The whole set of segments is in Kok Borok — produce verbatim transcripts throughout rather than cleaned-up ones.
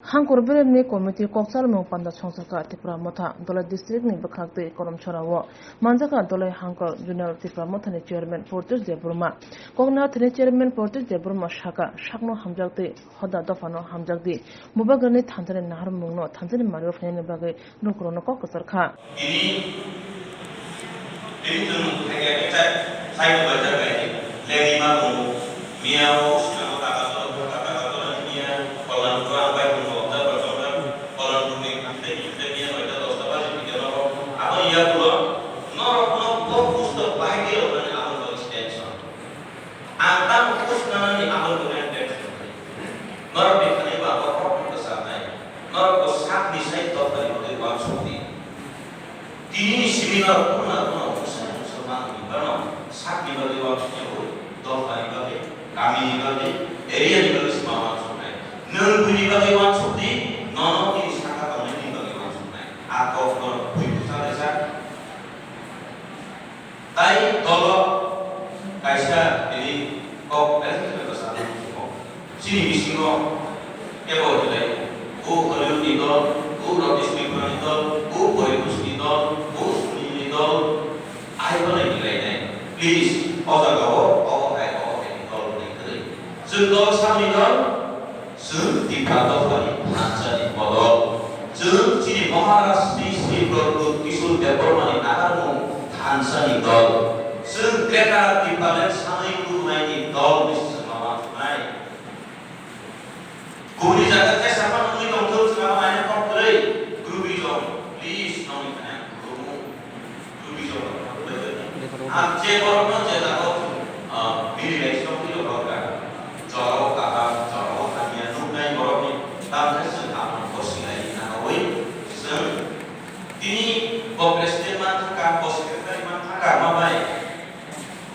Hangkor beremni committee kok chalmung panda songchakha Tipra Motha, Dholai district ni bwkhak twi Kolomchora o manjakha Dholai Hangkor Zonal Tipra Motha ni chairman Portesh Debbarma. Koknathani chairman Portesh Debbarma sakha, sakno hamjak twi hoda dophano hamjak di. Bubagrani thansa ni naharmung no thansa ni mario phainani bagwi lukurokno kok kwchar kha. Tini, tini chwng thaikia khe chai, chai bai chai bai di. Leni ma tongo. Miya o usina o taka tolo, taka tolo ni miya, kolna nukro ang bai tongo, observer chongjak, kolna nukro ni khamte, khamte miya noita dosta baji video no. Abo iya pulo, norok no bo pusto bai ke rok nani abo no tension. Ang tamo push nanani abo ni bagwi ang tension khlai. Norok ni thani ba borok no kwcharnai. Norok bo sakni sai dophani bagwi uansuk di. Tini ni simi norok kunu na kunu bwsai bwsai manwi bano sakni bagwi uansuk ya ui. Dophani bagwi, kami ni bagwi, area ni bagwi se ma uansuknai. Nwng buini bagwi uansuk di, nono tini saka tongnai ni bagwi uansuknai. A kok norok bui bwsa kaisa. Tai dolo kaisa tini kok belai khe belai bwsa tongmo. Chini bisingo kebo hinlai, o Hollywood ni dol, o Rajneesh Tripura ni dol, o Poritos ni dol, o Sunil ni dol, ai bo nai hinlai nai. Please, o jaga o, o hai, o hai ni dol ni kwrwi. Chwng dol samni dol, Chwng Tipra dophani thansa ni bodol. Chwng chini Maharaj Sri Sri Pradyut Kishore Debbarma ni naharmung thansa ni dol. Chwng Greater Tipraland sanwi kubunai ni dol ni swngma ma thunai. Kubuni jaga tesa phano wngwi tongthok, swngma ma naina kok kwrwi. Groupism, please, nongni thani ang khulumung. Ang je borokno je jaga o, ah, bini lai song twi rok ka. Jorao kaham, jorao hamya nuknai borokni tamkhe chwng abono bosinai hinawi chwng tini bo president man thangkha, bo secretary man thangkha, ma bai?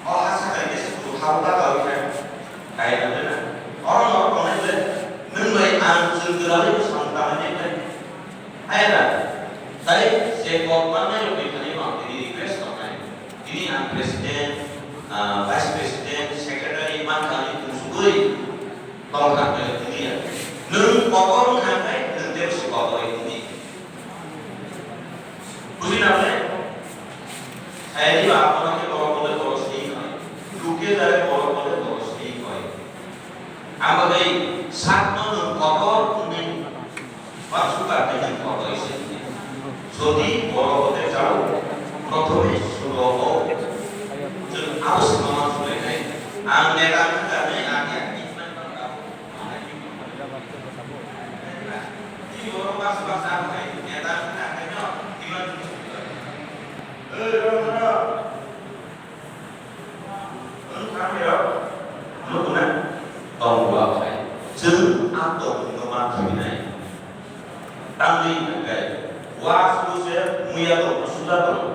O ha sakai khe sukuru hao ta kawi khe kaya na dena. Oro norok tongnai ble, nwng bai ang chwng kwrwi bwsang tangnai ble. Hai da, tai je kok manai rok ni thani ma tini request tongnai. Tini ang president, ah, vice president, secretary man thani tungsugwi tongkha khe tini ya. Nwng kotor wngkha khe nwng tebo se kotor tini. Buji na ble? Hai di ba kono khe borok bole borok sini khai. Duke dare borok bole borok sini khai. Ang bagwi sakno nwng kotor wngwi uansukha tei nwng kotor se wngwi. Jodi borok hote chao, prothome surogo chwng abo swngma uansuknai. Ang neta wngkha hwnwi ang ya tini man tangkha. Tini borok baksa baksa ang khai neta wngkha hwnwi tini man tangkha. Ei, borok no. Wng thang ya, nukuna tong wa khai. Chwng a tongmungno ma khainai. Tangwi hwnkhe, wa suru se muya tongno suda tong.